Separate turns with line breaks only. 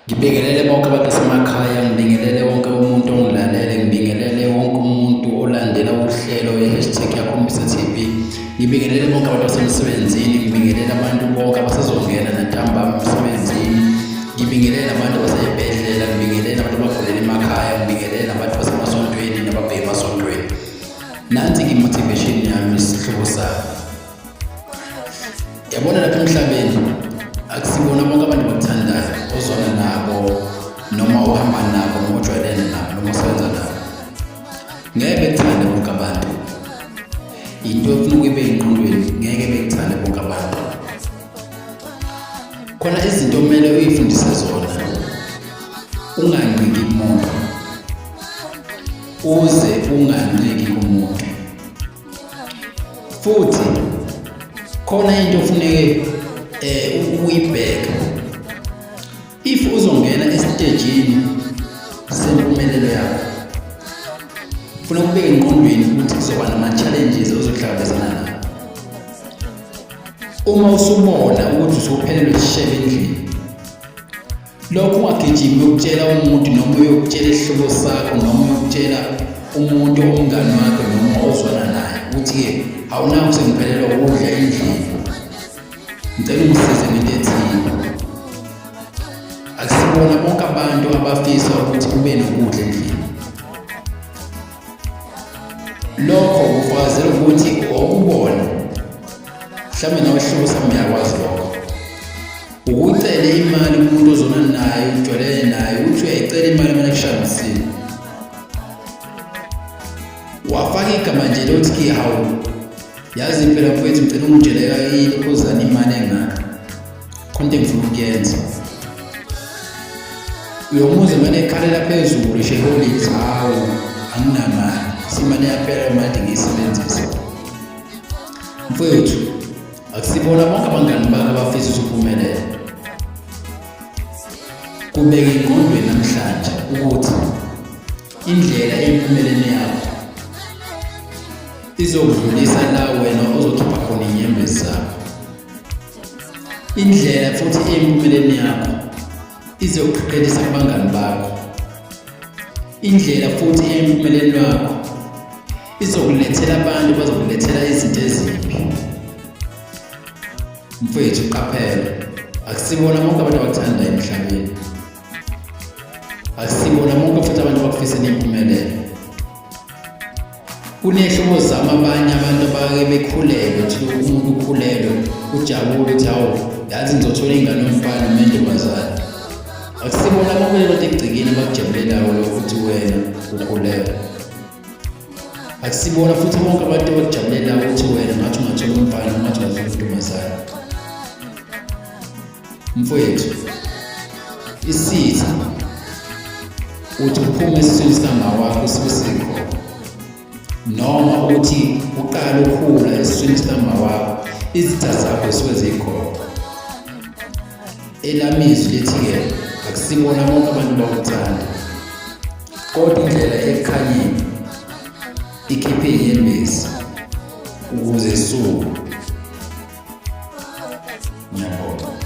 Ngibingelele bonke abantu basemakhaya, ngibingelele wonke umuntu ongilalele, ngibingelele wonke umuntu olandela uhlelo i-hashtag yakhombisa TV. Ngibingelele bonke abantu basemsebenzini, ngibingelele abantu bonke abasazongena nantambama emsebenzini. Ngibingelele abantu abasey'bhedlela, ngibingelele abantu abagulela emakhaya, ngibingelele abantu basemasontweni nababheke emasontweni. Nansi-ke i-motivation yami sihlobo sami. Yabona lapha emhlabeni akusibona bonke abantu bakuthandayo ozwana nabo noma ohamba nabo noma ojwayelene nabo noma osebenza nabo. Ngeke bekuthande bonke abantu. Into efuna ukuyibe engqondweni ngeke bekuthande bonke abantu. Khona izinto okumele uyifundise zona. Unganciki kumuntu. Uze unganciki kumuntu. Futhi khona into ofuneke eh uyibheke. If uzongena esitejini sempumelelo yakho, funa ukubeka engqondweni ukuthi kuzoba nama-challenges ozohlangabezana nawo. Uma usubona ukuthi usuphelelwe isishebe endlini, lokho ungagijimi uyokutshela umuntu noma uyokutshela isihlobo sakho noma uyokutshela umuntu omngani wakho noma ozwana naye ukuthi-ke awunakho sengiphelelwa ukudla endlini, ngicela ungisize ngento ethile. Akusibona bonke abantu abafisa ukuthi kube nokudla endlini. Lokho kufakazela ukuthi okubona mhlawumbe nawe isihlobo sami uyakwazi lokho. Ukucele imali kumuntu ozona naye ujwayelene naye uthi uyayicela imali imane kushaya wafaka igama nje lothi ke hawu yazi phela mfowethu ngicela ungitsheleka ilokhuzana imali engaka khona into engifuna ukuyenza. Uyomuza mane ekhalela phezulu sheholisi, hawu anginamali simane yaphela imali ngiyisebenzise. Mfowethu akusibona bonke abangani bakho abafisa ukuthi uphumelele. Kubeke engqondweni namhlanje ukuthi indlela empumeleni yakho izokudlulisa la wena ozokhipha khona inyembezi zakho. Indlela futhi empumeleni yakho izokuqhelisa kubangani bakho. Indlela futhi empumeleni wakho izokulethela abantu bazokulethela izinto ezimbi. Mfowethu qaphela, akusibona bonke abantu abakuthandayo emhlabeni. Akusibona bonke futhi abantu abakufisela impumelelo. Kunehlobo zama abanye abantu abake bekhulelwe thi umuntu ukhulelwe ujabule ukuthi hawu yazi ngizothola ingane yomfana noma intombazane. Akusibona bonke abantu ekugcikeni abakujabulelayo lokho ukuthi wena ukhulelwe. Akusibona futhi bonke abantu abakujabulelayo ukuthi wena ngathi ungathola umfana noma ngathi ungathola intombazane. Mfowethu, isitha uthi uphume esiswini sikamama wakho sibe sikhona noma uthi uqale ukhula esiswini sikamama wakho izitha zakho zisuke zikhona. Elami izwi lithi-ke akusibona bonke abantu bakuthanda, kodwa indlela ekukhanyeni ikhiphe inyembezi ukuze isuke. Ngiyabonga.